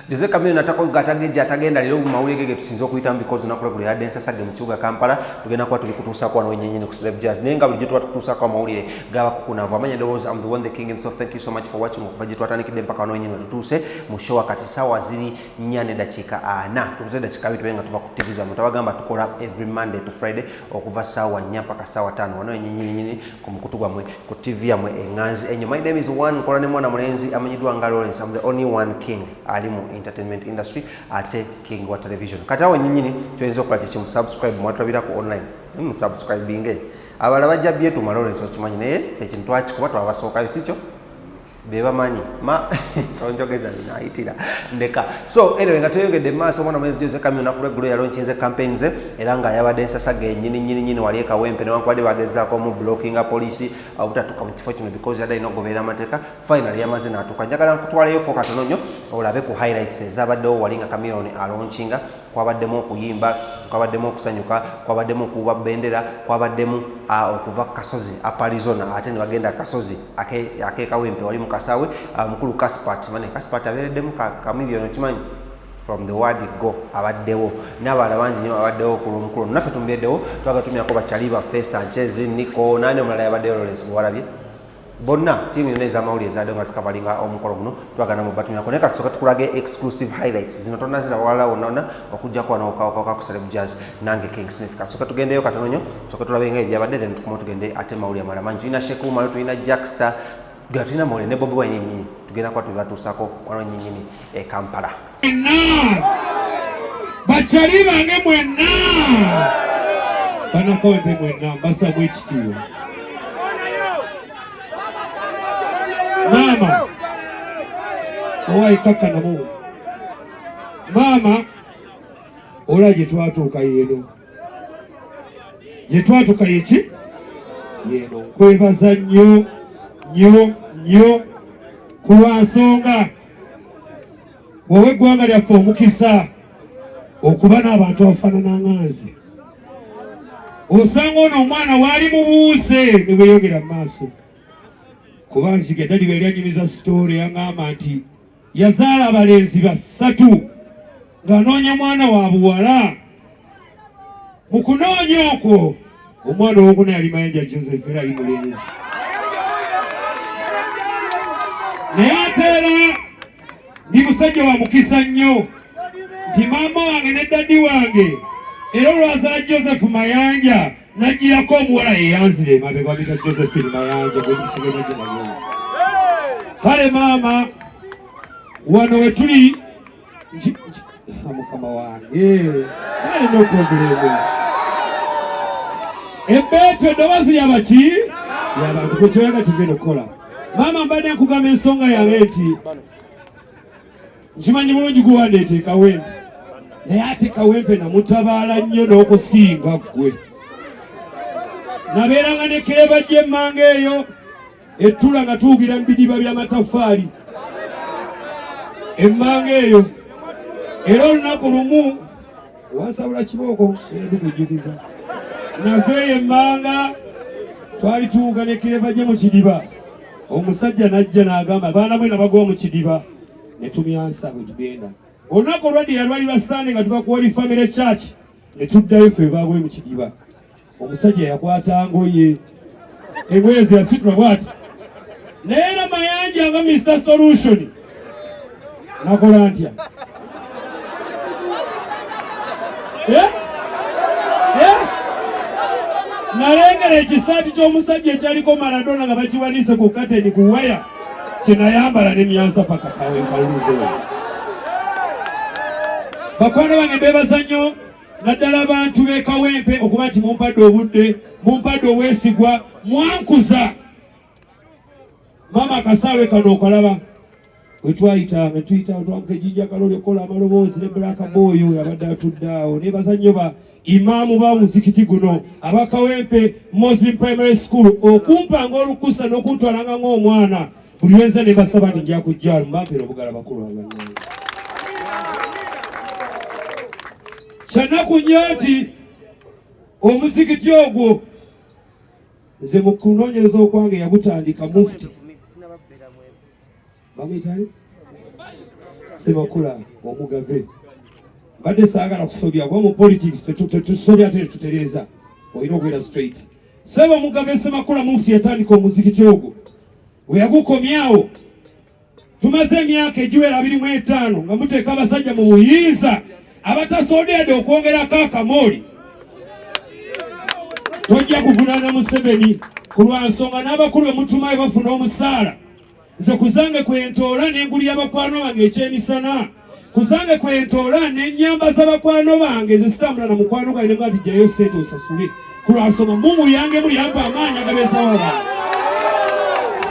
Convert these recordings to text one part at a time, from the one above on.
Jose Chameleone atakoga atagejja atagenda leero mu mawulire ge getusinze okuyitamu because olunaku lweggulo yadde ensasagge mu kibuga Kampala. Tugenda kuba tubikutuusaako wano wennyinnyini ku Celeb Jazz, naye nga bulijjo tuba tukutuusaako amawulire gaba kukunavu amanya endowooza. I'm the one, the king himself. Thank you so much for watching okuva gye twatandikidde mpaka wano wennyini wetutuuse mu show. Kati saawa ziri 4:40, tubuze eddakiika 2 tube nga tuva ku TV zammwe. Tabagamba tukola every Monday to Friday okuva saawa 4 mpaka saawa 5 wano wennyinnyini ku mukutu gwammwe, ku TV yammwe eŋŋanzi ennyo. My name is one, nkola ne mwana mulenzi amanyiddwa nga Lawrence. I'm the only one king ali mu entertainment industry, ate king wa television. Kati awo nyinyini kyoyinza okukola kikimu, subscribe. Mwatulabira ku online, musubscribinge. Abalala bajja byetuma, Lawrence, okimanyi, naye ekintu twakikuba twabasookayo, sikyo bebamanyi ma tonjogeza binayitira ndeka. So anyway, nga tweyongedde mu maaso, omwana mwezi Jose Chameleone olunaku lweggulo yalaunchinze campaign ze era nga yabadde ensasage nyini nyini nyini wali e Kawempe, newankubadde bagezaako mu blockinga poliisi obutatuuka mu kifo kino because yadde alina okugoberera amateeka. Finally yamaze n'atuuka. Njagala nkutwalayoko katono nnyo olabe ku highlights ezabaddewo wali nga Chameleone alaunchinga. Kwabaddemu okuyimba, kwabaddemu okusanyuka, kwabaddemu okuwuba bendera, kwabaddemu okuva ku kasozi Arizona ate ne bagenda kasozi ak'e Kawempe wali mu kasaawe. Mukulu Caspat mane Caspat abeereddemu Chameleone, okimanyi, from the word go abaddewo, n'abalala bangi nnyo abaddewo ku lw'omukulu. Naffe tumubeeddewo, twagatumyako bakyali baffe Sanchez, Nico, nani omulala yabaddeyo, Lawrence gwewalabye, bonna tiimu yonna ez'amawulire ezaddewo nga zicoveringa omukolo guno, twagana mu batumyako. Naye katusooka tukulage exclusive highlights zino, tonaziraba walala wonna wonna okujjako wano okawaka ku Celeb Jazz nange King Smith. Katusooka tugendeyo katono nnyo, tusooke tulabe nga ebyabadde, then tukoma tugende ate mawulire amalala mangi. Tulina Sheikh Umar, tulina Jackstar, ga tulina mawulire ne Bobi Wine yennyini, tugenda kuba tubibatuusako wano nnyinnyini e Kampala. Mwenna bakyali bange, mwenna bannakawempe, mwenna mbasamu ekitiibwa. Maama owayikakkanamu, maama, ola gye twatuuka yeeno, gye twatuuka yeki yeeno. Nkwebaza nnyo nnyo nnyo ku lwa nsonga wowe eggwanga lyaffe omukisa okuba n'abantu abafaanana nga nze. Osanga ono omwana waali mubuuse ne bweyongera mu maaso, kuba nziga eddadi bwe yali story, yaŋŋamba nti yazaala abalenzi basatu ng'anoonya mwana wa buwala. Mu kunoonya okwo, omwana owokuna yali Mayanja Joseph, era ali mulenzi. Naye ate era ndi musajja wa mukisa nnyo nti maama wange ne daddy wange era olwazaala Joseph Mayanja, nagirako omuwala yeyanzira emabega, bamita Josephine Mayanja gwekisiganya. Kale maama, wano wetuli, mukama wange, kale no problem. Ebbeetu eddoboozi lyabaki lyabantu kwekyoyaga kigenda okukola. Maama, mbadde nkugamba ensonga yange nti nkimanyi bulungi guwandeeta Kawempe, naye ate Kawempe namutabaala nnyo n'okusinga ggwe. Nabeeranga ne keebajja emmanga eyo ettula nga tuwugira mu bidiba by'amataffaali emmanga eyo. Era olunaku lumu wansabula kibooko, era tukujjukiza naveeyo emmanga, twali tuwuga ne kirebajje mu kidiba, omusajja n'ajja n'agamba, "Baana mwe nabagwa mu kidiba," ne tumyansa bwe tugenda. Olunaku olwaddi lwali lwa Sande nga tuva ku Holy Family Church ne tuddayo, ffe baagwe mu kidiba. Omusajja yakwata ngoye, engoye ze yasitula bwati, naye era Mayanja nga Mr Solution nakola ntya? Eh? Eh? Nalengera ekisaati ky'omusajja ekyaliko Maradona nga bakiwanise ku kateni ku waya, kyenayambala nemyansa paka kawe nkawulizewo. Bakwano bange, mbebaza nnyo, naddala abantu b'e Kawempe, okuba nti mumpadde obudde, mumpadde obwesigwa, mwankuza. Maama, akasaawe kano okalaba wetwayitanga, tuyita twambuka ejjinja kaloli okukola amaloboozi ne Black Boy oyo abadde atudde awo. Nebaza nnyo ba imaamu ba muzikiti guno aba Kawempe Muslim Primary School okumpanga olukusa n'okuntwalanga ng'omwana. Buli lwenza ne basaba nti nja kujja, mbampera obugala. Bakulu abannange, kyanaku nnyo nti omuzikiti ogwo nze mu kunoonyereza okwange yagutandika Mufti bamuyitani. Ssemakula omugave. Mbadde saagala kusobya kuba mu politics tetusobya ate tetutereeza, olina okubeera straight. Ssebo Omugave Ssemakula Mufti yatandika omuzikiti ogwo, we yagukomyawo tumaze emyaka egiwera 25 nga muteeka abasajja mu buyinza abatasoodedde okwongerako akamooli. Tojja kuvunaana Museveni ku lwa nsonga n'abakulu be mutumayo bafuna omusaala. Nze kuzange kwentoola n'engulira bakwano bange ekyemisana, kuzange kwentoola n'ennyambaza bakwano bange. Nze sitambula na mukwano gwange nemwa nti jjayo sente osasule ku lwa nsonga Mungu yange muli yampa amaanyi agabeezawo abantu.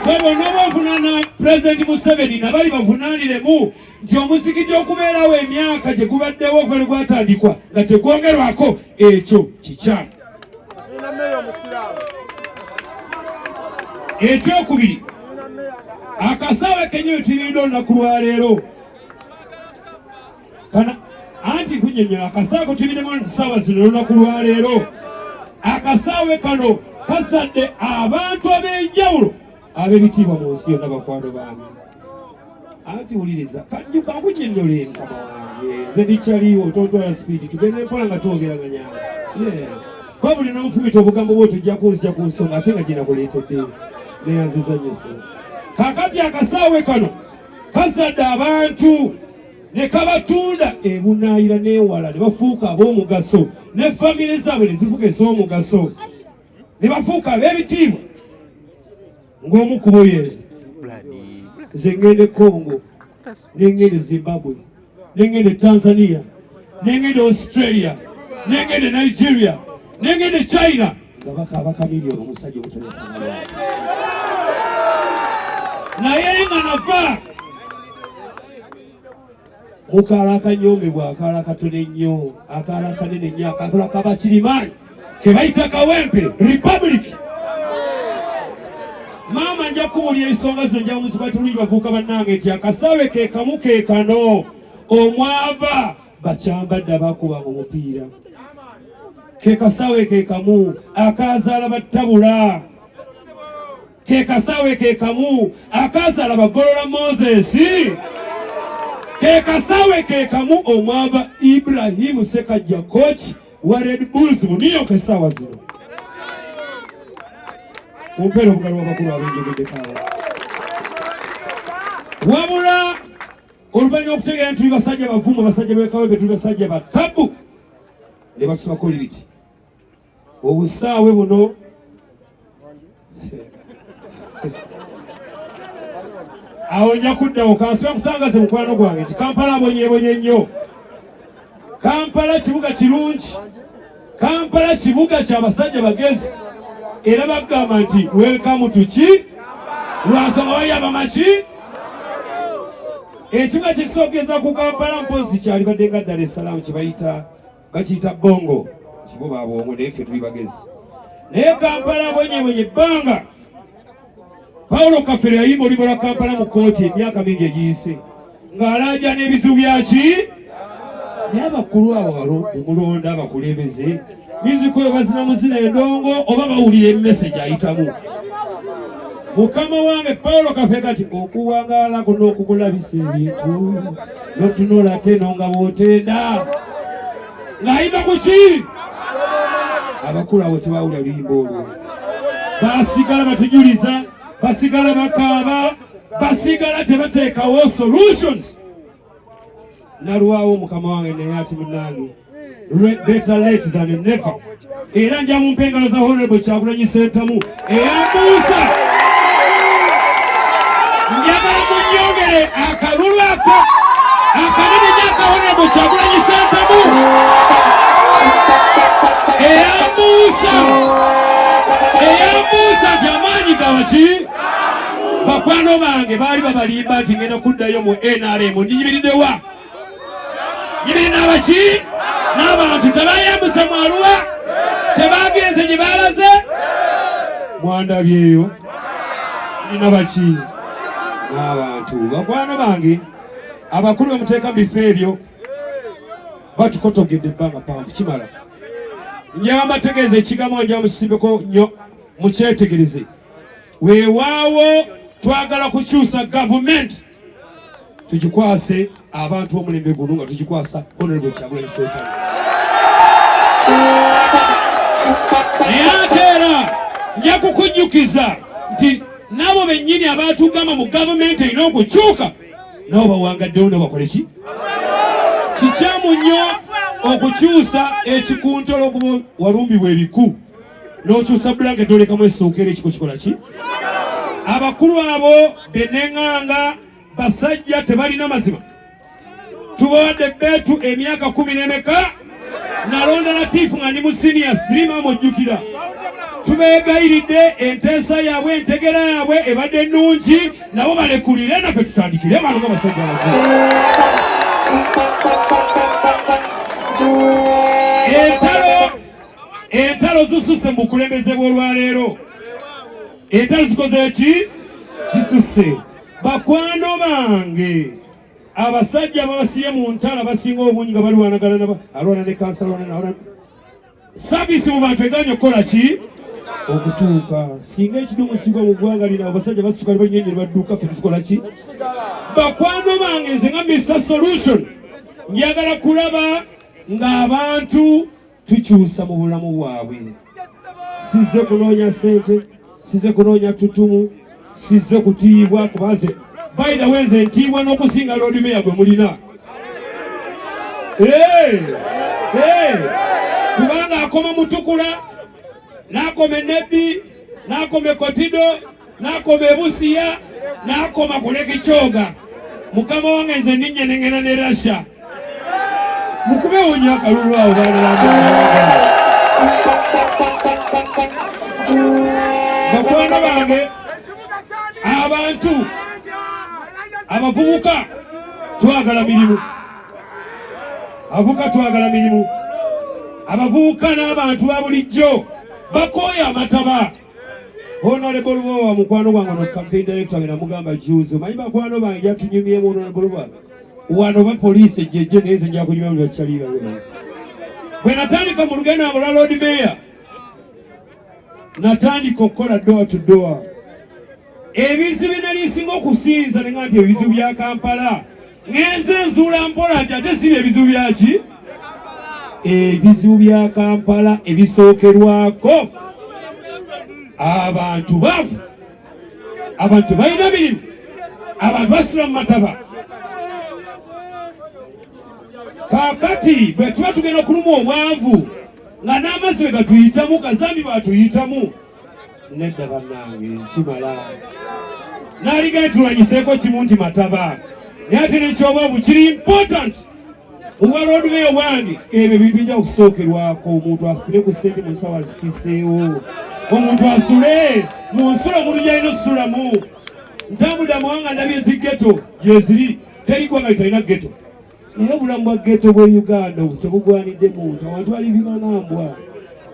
Sebo n'oba ovunaana Pulezidenti Museveni nabali bavunaaniremu nti omuzikiti okubeerawo emyaka gye gubaddewo okuva lwe gwatandikwa nga tegwongerwako, ekyo kikyamu. Ekyokubiri, akasaawe kenyini tuyimiridde olunaku lwaleero kana anti kunyonyola akasaawe kutuyimiddemu saawa zino olunaku lwaleero. Akasaawe kano kazadde abantu ab'enjawulo ab'ebitiibwa mu nsi yonna, bakwano bange. Anti wuliriza, kajjuka nkunyonnyole mukama wange, nze ndikyaliwo, tontwala sipiidi, tugende mpola nga twogeraganya. Kuba buli n'onfumita obugambo bwo tujja kunzija ku nsonga ate nga ginakuleetedde. Neyanziza nnyo ssebo. Kakati akasaawe kano kazadde abantu ne kabatunda ebunaayira n'ewala ne bafuuka ab'omugaso, ne famire zaabwe ne zifuuka ez'omugaso ne bafuuka ab'ebitiibwa. Ng'omu ku boyenzi, nze ŋŋenda e Congo, ne ŋŋenda e Zimbabwe, ne ŋŋenda e Tanzania, ne ŋŋenda e Australia, ne ŋŋenda e Nigeria, ne ŋŋenda e China nga bakaaba Chameleone omusajja omutonefana lwaki. Naye nga nava mukaala akanyomebwa, akaala akatono ennyo, akaala akanene ennyo, akakola kabakirimaanyi ke bayita Kawempe Republic. Maama nja kubuulira ensonga zo, nja muziba tulungi bavubuka bannange nti akasaawe ke kamu ke kano omwava bakyambadde abakubanga omupiira, ke kasaawe ke kamu akazaala battabula, ke kasaawe ke kamu akazaala bagolola Moses, ke kasaawe ke kamu omwava Ibrahimu Sekajja coach wa Red Bulls mu New York essaawa zino. Mumpeere obugalo bw'abakulu abenjogeddeko awo. Wabula oluvannyuma okutegeera nti tuli basajja bavumu, abasajja b'e tuli basajja ba tabbu, ne batusibako libiti obusaawe buno. Awo nja kuddawo kansobola kutangaza mukwano gwange nti Kampala abonyeebonye nnyo. Kampala kibuga kirungi, Kampala kibuga kya basajja bagezi, era bagamba nti welcome to ki lwansonga wali abamaki ekibuga kyekisoogeza ku Kampala mpozi kyalibadde nga Dar es Salaam kyebayita bakiyita bongo kibo babwongo, naye ffe tuli bagezi. Naye Kampala abonyebonye ebbanga. Paulo Kafeero yayimba oluyimba lwa Kampala mu kkooti emyaka mingi egiyise ng'alaajana ebizibu byaki, naye abakulu abo bemulonda abakulembeze miziko oyo bazina muzina endongo oba bawulira emesegi ayitamu. Mukama wange Paulo Kafeero kati okuwangaala kuno okukulabisa ebintu notunula teno nga bwotenda ng'ayimba ku ki. Abakulu abo tebawulira luyimba olwo, basigala batujuliza, basigala bakaaba, basigala tebateekawo solutions. Nalwawo mukama wange, naye ati munnange, better late than never. Era nja mumpe engalo za Honorable Kyagulanyi Ssentamu eyambuusa, njagala munyongere akalulu ako akanene nnyo aka Honorable Kyagulanyi Ssentamu eyambuusa, eyambuusa nti amaanyi gawaki. Bakwano bange baali babalimba nti ngenda kuddayo mu NRM, ndiyimiriddewa yibiri n'abaki n'abantu tebayambuse mwaluwa, tebagenze gye balaze, mwandabyeyo nina baki n'abantu. Bakwano bange abakulu bamuteeka mu bifo ebyo batukotogedde ebbanga panvu kimala. Njaba mbategeeza ekigambo, njaba mukisimbeko nnyo mukyetegereze. Weewaawo twagala kukyusa gavumenti. Tugikwase abantu omulembe guno nga tugikwasa Honorable Kyagulanyi Ssentamu. Naye ate era nja kukujjukiza nti nabo bennyini abaatugamba mu gavumenti erina okukyuka nabo bawangaddewo nabo bakole ki? Kikyamu nnyo okukyusa ekikuntolo okuba walumbibwa ebiku n'okyusa blanket olekamu essuuka era ekiko kikola ki? Abakulu abo beneŋŋanga basajja tebalina mazima. Tubawadde ebbeetu emyaka 10 n'emeka. Nalonda Latifu nga ndi mu siniya 3, maama ojjukira. Tubeegayiridde, enteesa yaabwe, entegera yaabwe ebadde nnungi, nabo balekulire naffe tutandikire bano nga basajja bakulu. Entalo zisusse mu bukulembeze bw'olwaleero. Entalo zikoze ki? Zisusse. Bakwano bange, abasajja babasiye mu ntalo abasinga obungi nga balwanagana, alwana ne kansala, alwana saavisi mu bantu eganye okukola ki? Okutuuka. Singa ekidumu kigwa mu ggwanga lino, abasajja basituka ne banyenye ne badduka, ffe tukola ki? Bakwano bange, nze nga Mr Solution njagala kulaba ng'abantu tukyusa mu bulamu bwabwe. Sizze kunoonya ssente, sizze kunoonya tutumu, sizze kutiibwa, kuba nze by the way nze ntiibwa n'okusinga Lord Mayor gwe mulina. Kubanga akoma Mutukula, n'akoma Enebbi, n'akoma Ekotido, n'akoma Ebusiya, n'akoma ku Lake Kyoga. Mukama wange nze ninnya nengenda ne Russia. Mukubewo nnyo akalulu awo baana ba bakwano bange. Abantu abavubuka twagala mirimu, abavubuka twagala mirimu. Abavubuka n'abantu ba bulijjo bakooye amataba. Honorable Lubowa mukwano gwange ono campaign director we namugamba juzi, omanyi bakwano bange jatunyumyemu. Honorable Lubowa wano ba poliisi ejjejje, naye nze nja kunyumyamu bakyaliirayo. Bwe natandika mu lugendo lwange olwa Lord Mayor, natandika okukola door to door. Ebizibu nali nsinga okusinza nenga nti ebizibu bya Kampala, ngenze nzuula mpola nti ate si ebizibu byaki, ebizibu bya Kampala ebisookerwako abantu baavu, abantu balina mirimu, abantu basula mu mataba. Kaakati bwe tuba tugenda okuluma obwavu nga n'amazzi bwe gatuyitamu, kazambi bwatuyitamu, nedda bannange, nkimala naaligaye tulwanyiseeko kimu nti mataba, naye ate nekyobwavu kiri important. Obwa Lord Mayor bwange ebyo bintu bijja okusookerwako. Omuntu afune ku ssente mu nsawo azikiseewo, omuntu asule mu nsulo omuntu gyalina osusulamu. Ntambudde amawanga, ndabye ezi ghetto gyeziri, teri ggwanga litalina ghetto, naye obulamu bwa ghetto bwe Uganda obwo tebugwanidde muntu. Abantu bali bimangambwa.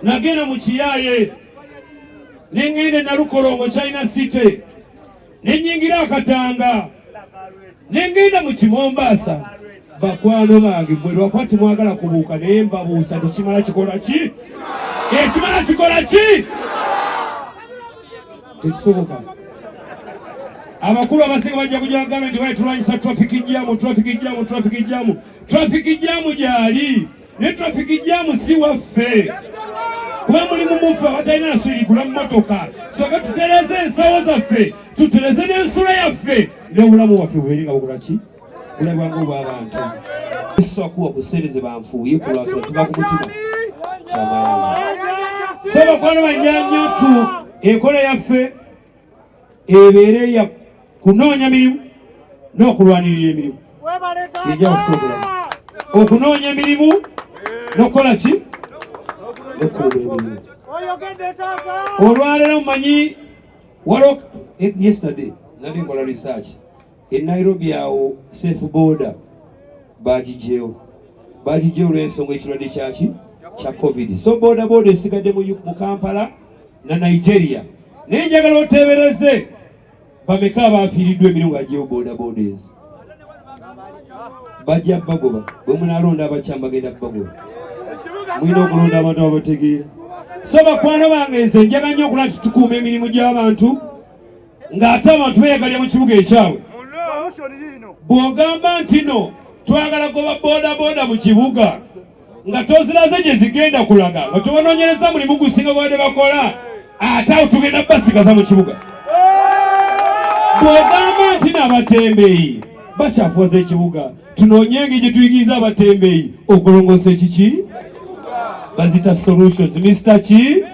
Nagenda mu Kiyaaye, ne ŋŋenda e Nalukolongo, China City, ne nnyingira Akatanga, ne ŋŋenda mu Kimombaasa. Bakwano bange, mwe lwakuba timwagala kubuuka, naye mbabuusa nti kimala kikola ki? Ekimala kikola ki? Tekisoboka. Abakulu abasinga bajja kujja bagambe nti tulwanyisa traffic jam, traffic jam, traffic jam. Traffic jam gyali, ne traffic jam si waffe, kuba mulimu muffe abatalina nswirigula mmotoka. Soka tutereze ensawo zaffe, tutereze n'ensula yaffe, n'obulamu bwaffe bubeere nga bukola ki? Bulabwa ng'obw'abantu. Sokuwa ku ssente ze banfuuye ku lwansonga kiva ku mutima kyamayanja. So bakwano banyanyatu, enkola yaffe ebeere ya kunoonya mirimu n'okulwanirira emirimu. Ejja okusookeramu okunoonya emirimu n'okukola ki? N'okukuuma emirimu. Olwaleero mumanyi waliwo, yesterday nali nkola research e Nairobi awo, safe boda bagigyewo, bagigyewo olw'ensonga ekirwadde kyaki kya COVID. So boda boda esigadde mu Kampala na Nigeria, naye njagala oteebereze bameka abafiiriddwa emirimu bagyewo boda boda ezo. Bajja bagoba. Bwe munalonda abakyamu bagenda bagoba. Mulina okulonda abantu ababategeera. So bakwano bange, nze njagala nnyo okulaba nti tukuuma emirimu gy'abantu ng'ate abantu beeyagalya mu kibuga ekyabwe. Bw'ogamba nti no twagala goba bodaboda mu kibuga nga toziraze gye zigenda kulaga, nga tobanoonyereza mulimu gusinga gwabadde bakola, ate awo tugenda basigaza mu kibuga. Bw'ogamba nti n'abatembeeyi bakyafuwaza ekibuga, tunoonye engeri gye tuyigiriza abatembeeyi okulongoosa ekiki bazita solutions. Mr ki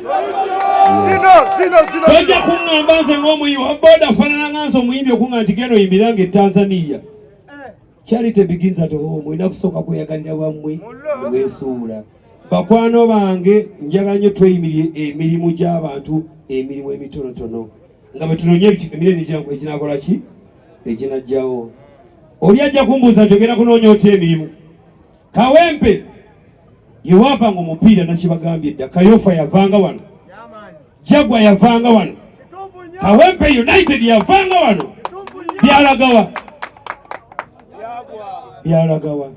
tojja kuŋŋamba nze ng'omuyi wa boda faanana nga nze omuyimbi okuŋŋa nti genda oyimbiranga e Tanzania. Charity begins at home. Olina kusooka kweyagalira wammwe neweesuula. Bakwano bange, njagala nnyo tweyimirire emirimu gy'abantu, emirimu emitonotono, nga bwe tunoonye emirimu eginakola ki, eginajjawo. Oli ajja kumbuuza nti ogenda kunoonya otya emirimu? Kawempe yewaavanga omupiira, nakibagambye dda. Kayofa yavanga wano, Jagwa yavanga wano, Kawempe United yavanga wano. Byalagawa? Byalagawa?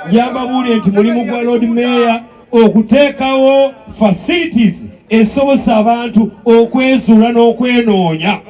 Njambabuulire nti mulimu gwa Lord Mayor okuteekawo facilities esobozesa abantu okwezuula n'okwenoonya.